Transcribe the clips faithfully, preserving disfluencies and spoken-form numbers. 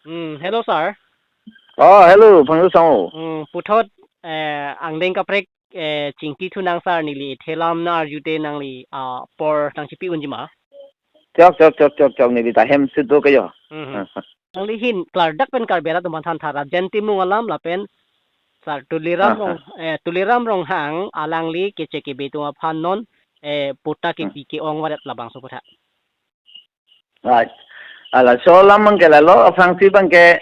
Hmm, hello, sir. Oh, hello, Phangso Sango. Hmm, puthot, eh, angdeng kaprek, eh, chingki thunang, sir, neli ethe alam nang-arjute nangli, ah, apor nangchipi unji ma? Chok, chok, chok, chok, chok, neli ta hem si do kayo. Hmm, hmm. Ah, ah. Nangli ahin klardak pen Karbi arat atum aphan thantha, Rajen Timung alam lapen sir Tuliram Ah, Rong, ah. eh, Tuliram Ronghang alangli keche kebe atum aphan non, eh, patta Hmm. kepi ke-ong varet labangso aphuthak. Right. Ala, laso alam abangke lalo, aphrangsi abangke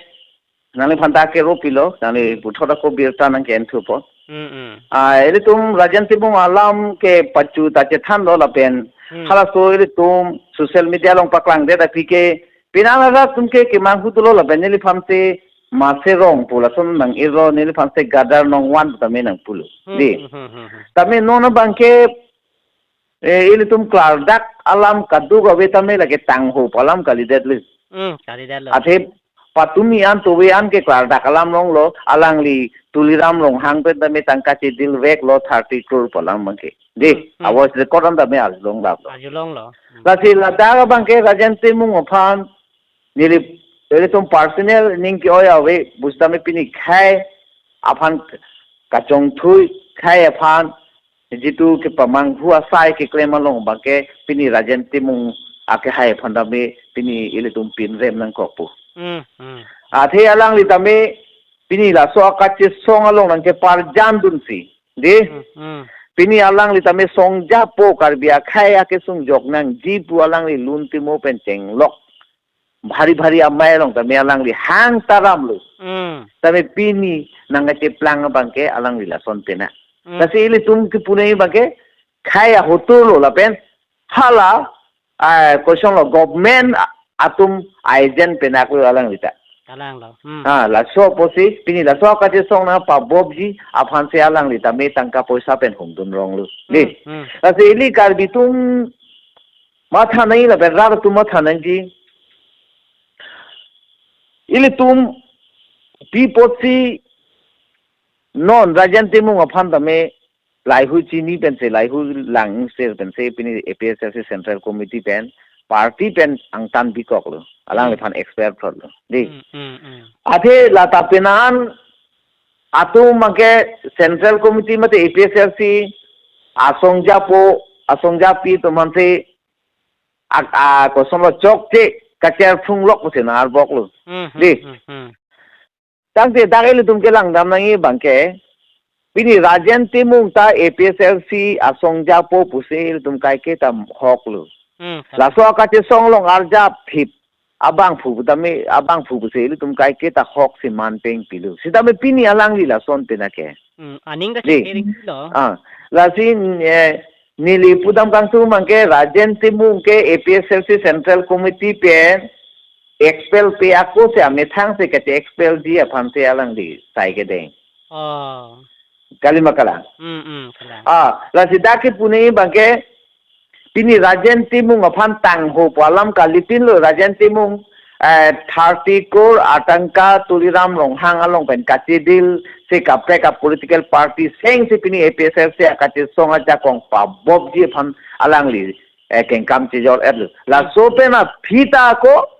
nangliphan ta kero pilo, nangli Hmm. puthot ako birta nangke-en thupo. Hmm, hmm. Ah, ilitum Rajen Timung alam ke pachu ta chethanlo lapen, Hmm. halaso ilitum social media along paklangdet aphi ke, penang arat atum ke kemanghu dolo lapen neliphan si Mase Rong pu lason nang-irlo, neliphan si Gadar Nongwan tame nangpulo. Hmm, Di. hmm, hmm, hmm, hmm. Tame non abangke, eh, ilitum klardak alam kadokave tame lake tangho pu alam kalidetlo. Hmm, kalidetlo. Athe patumi an tove an ke klardak alam longlo, alangli Tuliram Ronghang pen tame tangka chedil veklo thirty crore pu alam abangke. Di, Hmm, hmm. a-voice record an tame arjulong laplo. Arjulonglo. Hmm. Lasi ladak abangke Rajen Timung aphan neli, ilitum personal ning ke-oi ave, pusitame pini khei aphan kachongthui, khei aphan jitu kepamanghu asai keklem along abangke pini Rajen Timung akehai aphan tame pini ilitum pinrem nangkokpo. Hmm, hmm. Athe alangli tame pini laso akachesong along nangkeparjan dunsi. Di? Hmm, hmm. Pini alangli tame songjapo Karbi akhei akesungjok nangji pu alangli lun timo pen chenglok. Bhari bhari amei along tame alangli hang taramlo. Hmm. Tame pini nangkacheplang abangke alangli lason pena. Hmm. Lasi ilitum kepu nangji abangke khei ahoturlo lapen hala, ah, kosonlo government atum agent penaklo alangli ta. Kalanglo. Hmm. Ah, laso apotsi, pini laso akachesong nangpabobji aphansi alangli tame tangka poisa pen hongdun ronglo. Di? Hmm, hmm. Lasi ili Karbi atum matha nangji lapen rat atum matha nangji. Ilitum pi apotsi non Rajen Timung aphan tame lahai-hui chini pensi, lahai-hui lang sir pensi pini A P H L C Central Committee pen, party pen angtan bikoklo. Alangliphan Hmm. expel thotlo. Di? Hmm, hmm, hmm. Athe lata penang atum abangke Central Committee mate A P H L C asongjapo, asongjapi atum aphansi ak-, a, kosonlo chokche kacherphunglok pusi nang-arboklo. Hmm, hmm, Di? hmm, hmm. Tangte dak ilitum kelangdam nangji abangke, pini Rajen Timung ta A P H L C asongjapo pusi ilitum kaike ta hoklo. Hmm, Laso akachesong along arjap thip abangphu tame, abangphu pusi ilitum kaike ta hoksi man peng pilo. Sitame pini alangli lason pena ke. Hmm, aning ta Di. Chekering lo. Ah, lasi, eh, neli pudam kangtung abangke Rajen Timung ke A P H L C Central Committee pen expel pe ako si amethang si kache-expelji aphansi alangli sai kedeng. Oh. Kalima kalang. Hmm, hmm, kalang. Ah, lasi dak kepu nangji abangke pini Rajen Timung aphan tangho pu alam kalitinlo. Rajen Timung, eh, thirty crore atangka Tuliram Ronghang along pen kachedil si kaprek a-political party seng si pini A P H L C akachesong ajakong pabobji aphan alangli, eh, kengkam chejor-etlo. Laso pen aphi ta ako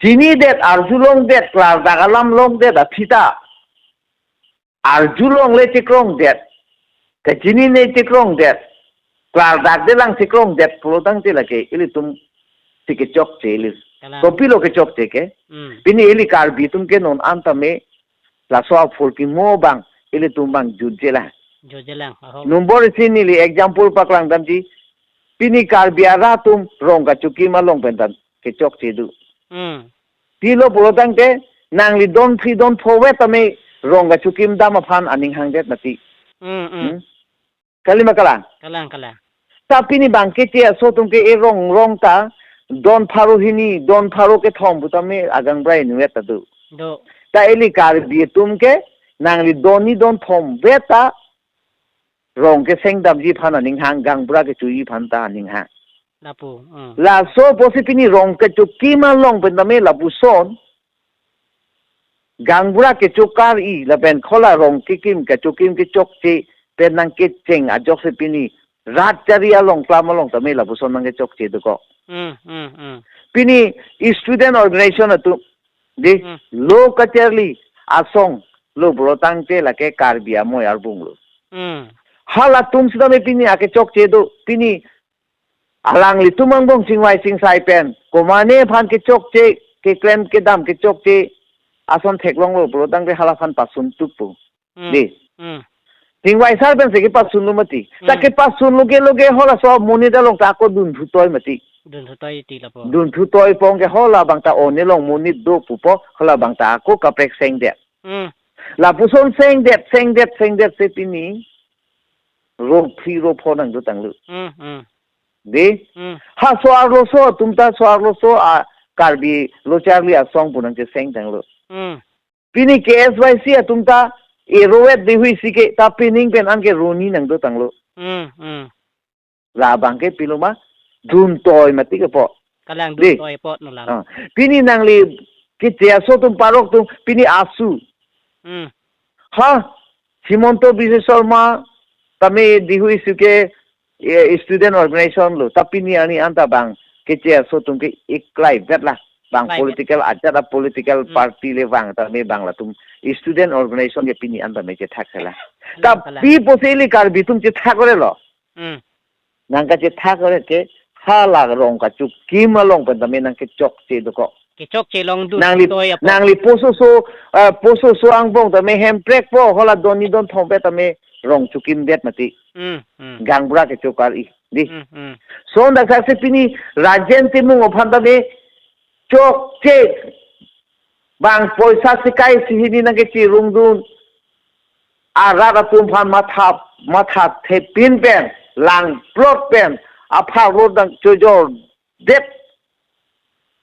chinidet, arjulongdet, klardak alam longdet aphi ta arjulongle chekrongdet, kachinine chekrongdet, klardakdelang chekrongdet pulo tangte lake ilitum si kechokche ili. Kalang. Kopilo kechokche ke? Hmm. Pini ili Karbi atum ke non an tame laso aphurkimo abang ilitum abang jutjelang. Jutjelang, aho. Nombor isi neli example paklangdamji. Pini Karbi arat atum rong kachokim along pen ta kechokche do. Hmm. Pilo pulo tangte, nangli don phli don pho vet tame rong kachokim dam aphan aning hangdet mati. Hmm, hmm. Hmm? Kalima kalang? Kalang, kalang. Ta pini bangke che aso atum ke e rong rong ta, don pharo hini, don pharo kethom pu tame agangbra inutvet ta do. Do. Ta ili Karbi atum ke, nangli don ni don thom vet ta, rong keseng damji aphan aning hang, gaonbura kechoji aphan ta aning hang. Lapu, hmm. Laso apotsi pini rong kachokim along pen tame lapuson, gaonbura kechokar-i, lapen hala rong kekim, kachokim kechokche, pen nangkecheng ajoksi pini, rat chari along klam along tame lapuson nangkechokche dokok. Hmm, hmm, hmm. Pini student organization atum, Di, Hmm. lo kacharli asong lo pulo tangte lake Karbi amoi arbung lo. Hmm. Halatum sitame pini akechokche do, pini alanglitum angbong chingvai chingsai pen, komatne aphan kechokche, keklem kedam kechokche ason theklonglo pulo tangte hala aphan pasun tukpo. Hmm. Di. Hmm. Chingvai sar pensi kepasunlo mati. Ta Hmm. kepasun loke loke halaso monit along ta ako dunthu toi mati. Dunthu toi ti lapu. Dunthu toi pong ke hala abang ta one along monit do pupo, hala abang ta ako kaprek sengdet. Hmm. Lapuson sengdet, sengdet, sengdet si pini ro phli ro pho nangdotanglo. Hmm, hmm. Di. Hmm. Ha so-arloso atum ta so-arloso a Karbi lo charli asong pu nangchesengtanglo. Hmm. Pini K S Y C atum ta eroet dihui si ke ta pining pen anke roni nangdotanglo. Hmm, hmm. La abang ke pilo ma, duntoi mati kepo. Kalang Di. duntoi apot no la. Ah, pini nangli keche aso atum parok atum pini asu. Hmm. Ha, Himanta Biswa Sarma tame dihui si ke, eh, student organization lo. Ta pini arni anta bang keche aso atum ke iklai vet la. Bang Klai vet. political ajat a political Hmm. party le bang tame bang latum student organization ke pini anta me chethak sela. Kalang, Ta kalang. pi pusi ili Karbi atum chethak ore lo. Hmm. Nangkachethak ore ke hala rong kachukim along pen tame nangkechokche dokok. Kechokche long dun Nangli, toi apot. nangli pososo, ah, pososo angbong tame hemprek po, hala donni donthom pen tame rong chukimdet mati. Hmm, hmm. Gangbura kechokar i. Di. Hmm, hmm. Son dak saksi pini Rajen Timung aphan tame chokche bang poisa sikai sihini nangkechirungdun. Arat atum aphan matha, matha thepin pen, langplot pen, apharlo dang chojordet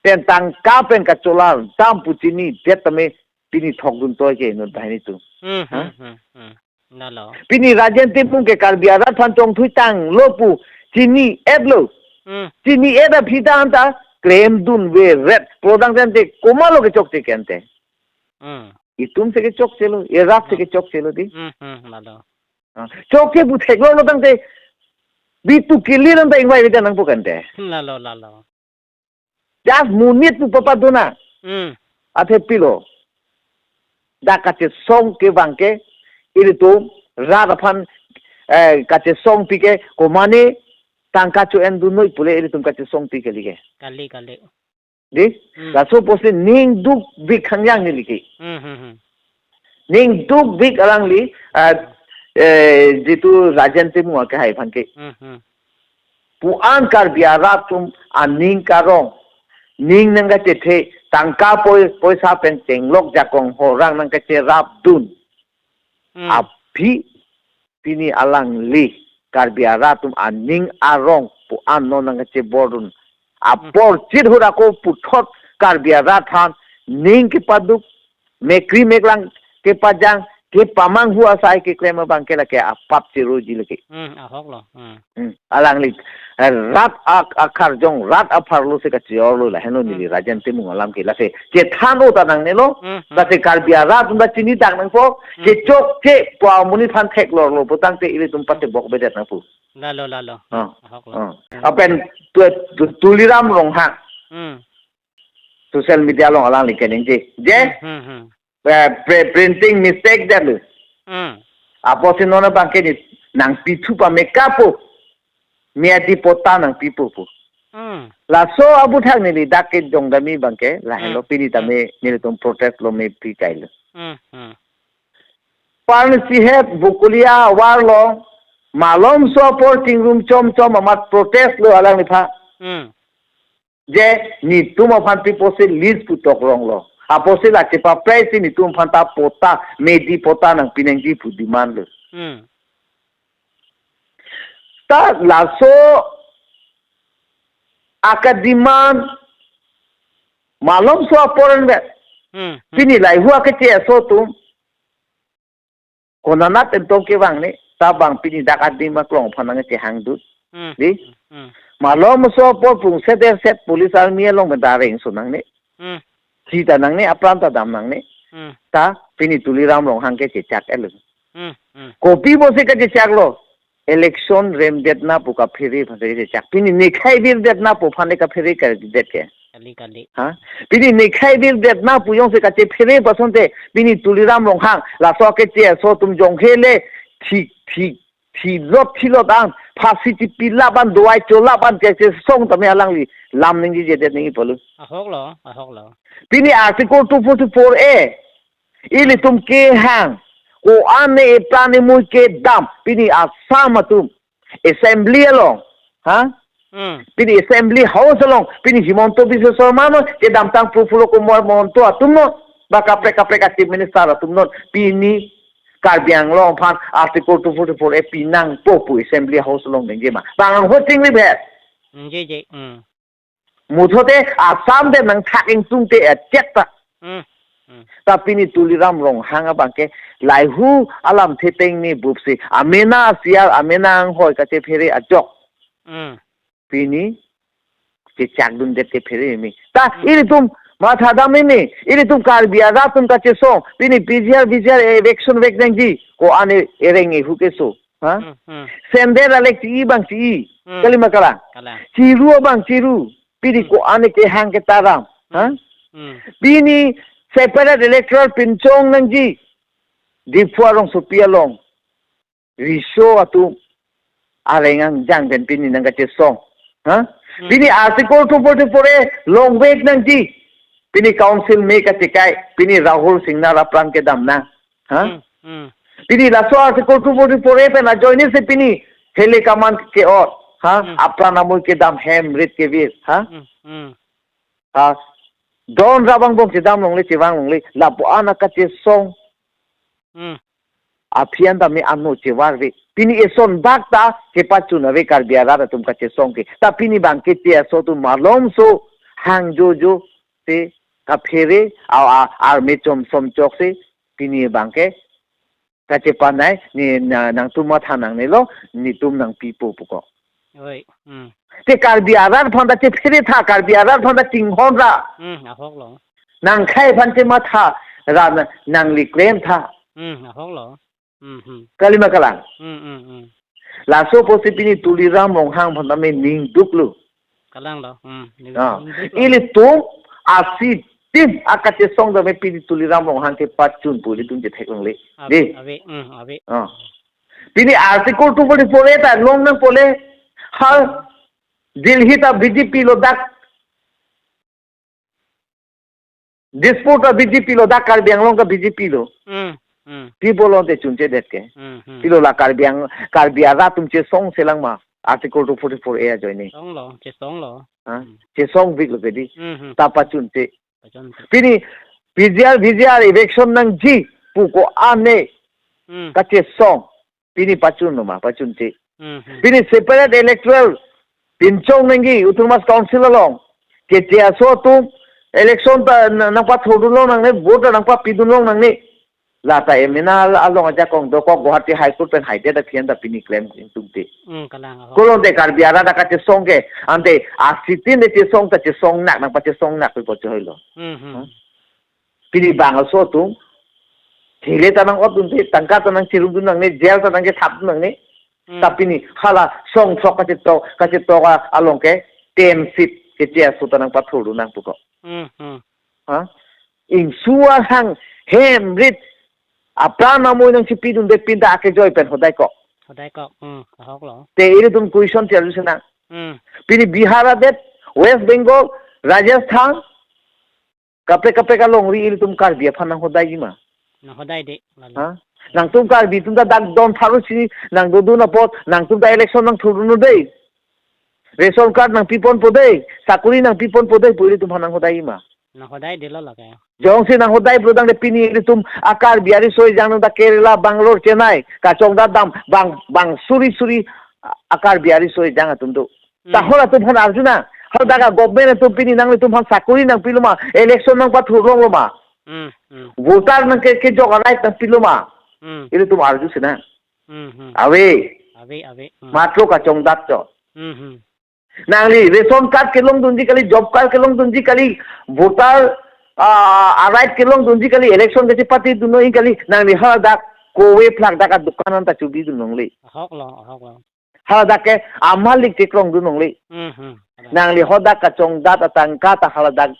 pen tangka pen kacholar dam pu chinidet tame pini thokdun toi ke inut banghini atum. Hmm, Ha? hmm, hmm, hmm. Lalo. Pini Rajen Timung ke Karbi arat aphan chongthui tanglo pu chini-etlo. Hmm. Chini-et aphi ta anta klemdun veret pulo tangte ante komatlo kechokche ke ante. Hmm. Itum si kechokche lo, erat si Hmm. kechokche lo di. Hmm, hmm, lalo. Ah, chokche pu theklonglo tangte bitu kili anta ingvai veda nangpo ke ante. Lalo, lalo. Just monit pu papadona. Hmm. Athe pilo. Dak kachesong ke bang ke, ilitum rat aphan, eh, kachesongpi ke komatne tangka cho-endun noi pule ilitum kachesongpi kali ke. Kali, kali. Di? Hmm. Laso pusi ning dukvik hangyang neli ke. Hmm, hmm, hmm. Ning dukvik alangli, ah, eh, jitu Rajen Timung akehai aphan ke. Hmm, hmm. Pu-an Karbi arat atum aning karong, ning nangkachethe, tangka poi-, poisa pen chenglok jakong horang nangkacherapdun. Hmm. Aphi pini alangli Karbi arat atum aning arong pu-an non nangkachebordun. Hmm. Apor chit hura ko puthot Karbi arat aphan ning kepaduk, mekri meklang kepajang, kepamanghu asai keklem abang ke lake apap cheroji lake. Hmm, ahok lo. Hmm. Hmm. Alangli, eh, rat ak-, akarjong, rat apharlo si kachiorlo lahenlo neli Hmm. Rajen Timung alam ke lake. Chethan-o ta nangnelo, Hmm, hmm. lake Karbi arat atum ta chinidak nangpo, Hmm. kechokche pu amonit aphan theklonglo pu tangte ilitum pachebok bedet nangpo. Lalo, lalo. Ah, Ahok lo. ah. Hmm. Lapen tu, tu, Tuliram Ronghang. Hmm. Social media along alangli keningje. Je, Hmm, hmm, hmm. eh, pre-, printing mistake det lo. Hmm. Apotsi non abang ke ni nangpithu pame kapo. Meyadi patta nangpipo pu. Hmm. Laso aputhak neli dak ke jongdami abang ke, lahenlo Hmm, pini hmm. tame nelitum protest lo mepi kailo. Hmm, hmm. Parnsi het Bokolia avar lo, malomso apor chingrum chomchom amat protest lo alangliphan. Hmm. Je netum aphan pi pusi lease pu tokronglo. Apotsi la chepaprei si netum aphan ta patta, meyadi patta nangpi nangji pu demand lo. Hmm. Ta laso aka-demand malomso apor anvet. Hmm, hmm. Pini lahei hu akeche aso atum konat pen tong kevang ne, ta bang pini dak adim aklong aphan nangkechehangdun. Hmm, Di? hmm, hmm. Malomso apor pung set er set police army along pen ta rengso nangne. Hmm. Thi ta nangne, apran ta dam nangne. Hmm. Ta pini Tuliram Ronghang ke chechak-etlo. Hmm, hmm. Kopi pusi kachechaklo. Election remdetna pu kaphere aphan si kachechak. Pini nikhai virdetna pu aphan le kaphere kadet ke. Kali, kali. Ha? Pini nekhai bil det na pu jongsi kachephere pu asonte, pini Tuliram Ronghang, laso keche aso atum jonghe le, thi, thi, thilot, thilot an, phasi chipi lap an, dawai cho lap an, kachesong tame alangli lam ningjeje det ningje pulo. Ahok lo, ahok lo. Pini Article two forty-four A, ilitum kehang, ko-an ne epran emui kedam, pini Assam atum, Assembly along, ha? Hmm. Pini Assembly House along, pini Himanta Biswa Sarma non, kedamtang Prafulla Kumar Mahanta atum non, ba kaprek kaprek a Chief Minister atum non, pini Karbi Anglong aphan Article two forty-four A pinangpo pu Assembly House along ningje ma. Bang ho chingri bet. Ningjeje, hmm. Muthote Assam te nangthak ingtungte achek ta. Hmm. Hmm. Ta pini Tuliram Ronghang abangke laihu alam thepeng ni bupsi amena siar amena anghoi kachephere ajok. Hmm. Pini chechak dundet kephere mi. Ta Hmm. ilitum matha dam ini, ilitum Karbi arat atum kachesong, pini P G R, V G R eviction vek nangji, ko-an ereng ehu keso. Ha? Hmm, hmm. Sandal alek chi-i bang chi-i. Hmm. Kali ma kalang? Kalang. Chiru abang chiru. Pini Hmm. ko-an kehang ketaram. Ha? Hmm. Pini separate electoral pinchong nangji. Diphu arongsopi along. Riso atum areng angjang pen pini nangkachesong. Ha? Hmm. Pini Article two forty-four A longvek nangji. Pini council me kachekai. Pini Rahul Singnar apran kedam nang. Ha? Hmm, hmm. Pini laso Article two forty-four A pen ajoine si pini hele kaman ke-ot. Ha? Hmm. Apran amui kedam hem rit kevir. Ha? Hmm, hmm. Ha? Don rabang bom chedam longle chevang longle. Lapu-an akachesong. Hmm. Aphi an tame ano chevarve. Pini eson bak ta kepachun ave Karbi arat atum kachesong ke. Ta pini bang keche aso atum malomso hang jojo te kaphere a, a, arme chom som chok se pini bangke kachepanai ni na, nangtum matha nangnelo, netum nangpipo puko. Oi, hmm. Te Karbi arat aphan ta chephere tha, Karbi arat aphan ta chinghon ra. Hmm, ahok lo. Nangkhai aphan chematha ra na, nangli klem tha. Hmm, ahok lo. Hmm, hmm. Kali ma kalang? Hmm, hmm, hmm. Laso apotsi pini Tuliram Ronghang aphan tame ning duklo. Kalang lo. Hmm. Ning, ah, ning duklo. Ilitum asitin akachesong tame pini Tuliram Ronghang kepachun pu ilitum chethek longle. Ave, de. Ave, hmm, ave. Ah. Pini Article two forty-four A ta long nangpo le. Ha Delhi ta B J P lo dak. Dispur ta B J P lo, dak Karbi Anglong ta B J P lo. Hmm, hmm. Pi bolon te chunche det ke. Hmm, hmm. Pilo la Karbi Ang-, Karbi arat atum chesong selang ma. Article two forty-four A ajoine. Chesong lo, chesong lo. Ha? Hmm. Chesongvek lo ke di. Hmm, hmm. Ta pachunche. Pachunche. Pini P G R, V G R eviction nangji pu ko-an ne. Hmm. Kachesong. Pini pachun lo ma, pachunche. Hmm, hmm. Pini separate electoral pinchong nangji Autonomous Council along. Keche aso atum election ta na-, nangpathurdun long nangne, vote ta nangpapidun long nangne. Lata emena al-, along ajakong dokok Guwahati High Court pen haidet aphi an ta pini klem ingtungte. Hmm, kalang ahok. Kolon te Karbi arat akachesong ke, ante asitin ne chesong ta chesong nak, nangpachesong nak pi pocho hoilo. Hmm, hmm. Hmm? Pini bang aso atum. Thile ta nang-otdunde, tangka ta nangcherungdun nangne, jail ta nangkethapdun nangne. Hmm. Ta pini hala song throk kachetok, kachetok a-, along ke, ten seat keche aso ta nangpathurdun nang puko. Hmm, hmm. Ha? Ingsu ahang hem rit. Apran amui nangchipidunde pin ta akejoi pen hodai kok. Hodai kok. Hmm, ahok lo. Te ilitum question tiar lusenang. Hmm. Pini Bihar adet, West Bengal, Rajasthan, kaprek kaprek alongri ilitum Karbi aphan nanghodaiji ma? Nanghodaide, lalu. Ha? Nangtum Karbi atum ta dak don pharo si nangdodun apot, nangtum ta election nangthurdunde. Ration card nangpiponpo de, sakuri nangpiponpo de, pu ilitum aphan nanghodaiji ma? Nanghodaidelo lake. Jongsi nanghodai prodang de pini ilitum a-Karbi ariso ejang nang ta Kerala, Bangalore, Chennai, kachongdat dam, bang, bang suri suri a-Karbi ariso ejang atum do. Hmm. Tahol atum aphan arjunang. Hal dak a-government atum pini nanglitum aphan sakuri nangpilo ma, election nangpathurlonglo ma. Hmm, hmm. Voter nangke-, kejok a-right nangpilo ma. Hmm. Ilitum arjusinang. Hmm, hmm. Ave. Ave, ave. Hmm. Matro kachongdat chot. Hmm, hmm. Nangli ration card kelongdunji kali, job card kelongdunji kali, voter, ah, a-right kelongdunji kali, election kachepatidun noi kali, nangli haladak kove phlak dak adukan an ta chubidun longle. Ahok lo, ahok lo. Haladak ke amalik chekrongdun longle. Hmm, hmm. Nangli hadak kachongdat atangka ta haladak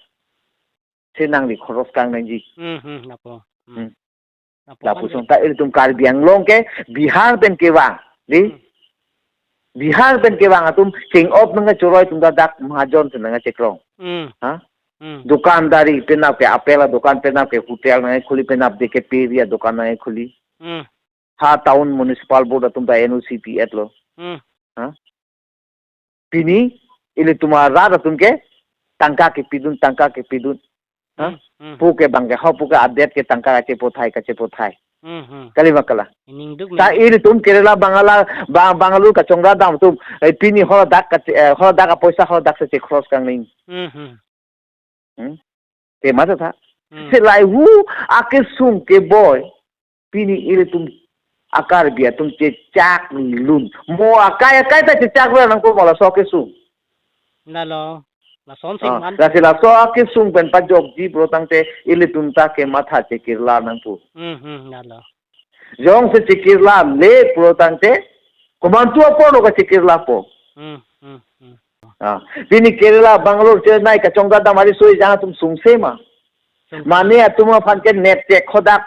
si nangli khoros kang nangji. Hmm, hmm, lapu. Hmm. Hmm. Lapu, lapu lapu song ta ilitum Karbi Anglong ke Bihar pen kevang, di? Hmm. Bihar pen kevang atum cheng-op nangkachoroi atum ta dak mahajon si nangkachekrong. Hmm. Ha? Hmm. Dukandari penap ke apel adukan penap ke hotel nangkhuli penap de ke peri adukan nangkhuli. Hmm. Ha town municipal board atum ta N O C pi-etlo. Hmm. Ha? Pini ilitum arat atum ke tangka kepidun, tangka kepidun. Ha? Hmm, hmm. Pu ke bang ke, ho pu ke adet ke tangka kachepothai, kachepothai. Hmm, hmm. Kalima kalang. Ining duk ta mi. Ilitum Kerala, Bangala, Bang-, Bangalore kachongdat dam atum, eh, pini haladak kache-, eh, haladak apoisa haladak si chekros kang ning. Hmm, hmm. Hmm? Te masa tha. Hmm. Si lahei akesung keboi. Pini ilitum a-Karbi atum chechak lun. Mo akai akai ta chechak lun nangpo mo laso akesung. Lalo. Lason sing ah, man. Lasi laso akesung pen pajokji pulo tangte ilitum ta kematha chekirla nangpo. Hmm, hmm, lalo. Jongsi chekirlale pulo tangte, komantu apor lo kachekirlapo. Hmm, hmm, hmm. Ah, pini Kerala, Bangalore, Chennai kachongdat dam ari soi jang atum sungse ma. Sungse. Mane atum aphan ke nepchek hadak,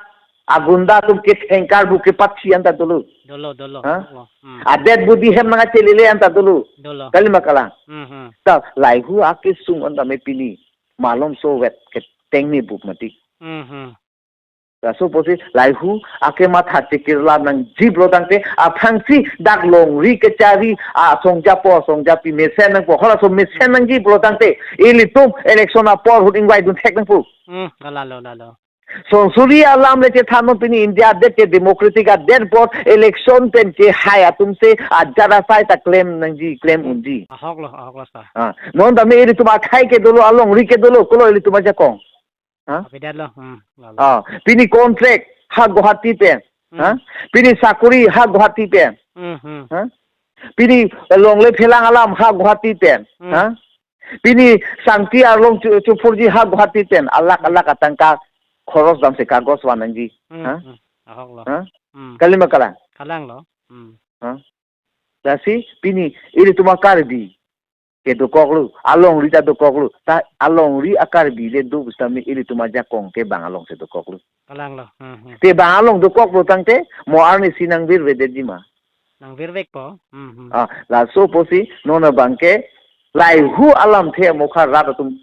agunda atum ke thengkar bu kepathi anta dolo. Dolo, dolo. Ha? Dolo. Hmm. Adet budi hem nangkachelele anta dolo. Dolo. Kalima kalang. Hmm, hmm. Ta lahei akesung anta me pini malom so vet ke tengni bup mati. Hmm, hmm. Laso apotsi lahei akematha chekirla nangji pulo tangte aphrangsi dak longri kechari asongjapo asongjapi mesen nangpo, halaso mesen nangji pulo tangte ilitum election apor ahut ingvai dun thek nangpo. Hmm, lalo, lalo. Sonsuri alam le chethan non, pini India adet ke democratic adet apot election pen kehai atum si ajat asai ta klem nangji, klem unji. Ahok lo, ahok lo sir. Ah, non tame ilitum akhei ke dolo, alongri ke dolo, kolo ilitum ajakong. Ha? Apidet lo. Hmm, lalo. Ah, pini contract ha Guwahati pen. Hmm. Ha? Pini sakuri ha Guwahati pen. Hmm, hmm. Ha? Pini longle phelang alam ha Guwahati pen. Hmm. Ha? Pini sangti arlong chu-, chuphurji ha Guwahati pen. Alak, hmm, alak atangka khoros damsi kagos van nangji. Hmm, ha? Hmm. Ahok lo. Ha? Hmm. Kalima kalang. Kalang lo. Hmm. Ha? Lasi pini ilitum a-Karbi ke dokoklo, alongri ta dokoklo. Ta alongri a-Karbi le do pusitame ilitum ajakong ke bang along si dokoklo. Kalang lo. Hmm, hmm. Te bang along dokoklo tangte mo arnisi nangvirvedetji ma. Nangvirvekpo. Hmm, hmm. Ah, laso apotsi non abang ke lahei alamthe amokha rat atum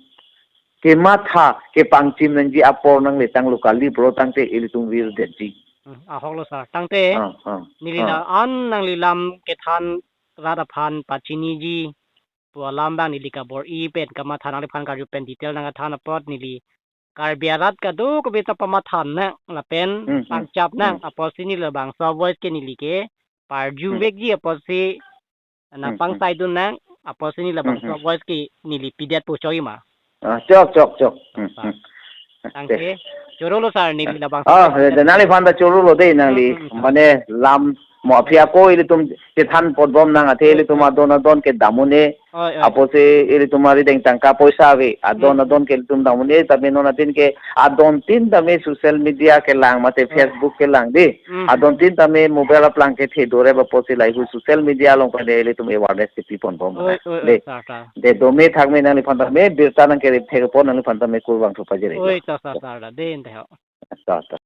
kematha kepangchim nangji apor nangle tanglo, kali pulo tangte ilitum virdetji. Hmm, ahok lo sir. Tangte, ah, ah, neli ah, la-an nangli lam kethan rat aphan pachiniji pu alam abang neli kabor-i pen kamatha nangliphan karju pen detail nangkethan apot neli Karbi arat kadokave ta pamatha nang lapen, hmm, hmm, pangchap nang, hmm, apotsi neli labangso voice ke neli ke parju, hmm, vekji apotsi, hmm, hmm, nangpangsaidun nang, apotsi neli labangso, hmm, hmm, voice ke neli pidetpo, chokji ma. Ah, chok, chok, chok. Hmm, sir, hmm. Tangte, te choro lo sir, neli labangso, ah, voice ke nangliphan ta choro lo de nangli. Hmm, hmm, sir. Mane lam mo aphi ako ilitum chethan potbom nang athe, oi, ilitum, oi, adon adon ke dam un-e. Oi, oi. Apotsi ilitum arideng tangka poisa ave. Adon, hmm, adon ke ilitum dam un-e, tame non atin ke adon tin tame social media kelang mate, hmm, Facebook kelang de. Hmm. Adon tin tame mobile aplang kethe dore apotsi lahei social media along pen ilitum awareness kepi ponbom. Oi, oi, oi, de, sir, sir. De dome thakme nangliphan tame birta nangkerip thekpo, nangliphan tame kurvangthu pajir-iklo. Oi, sir, sir, sir, de, de ho. Sir, sir.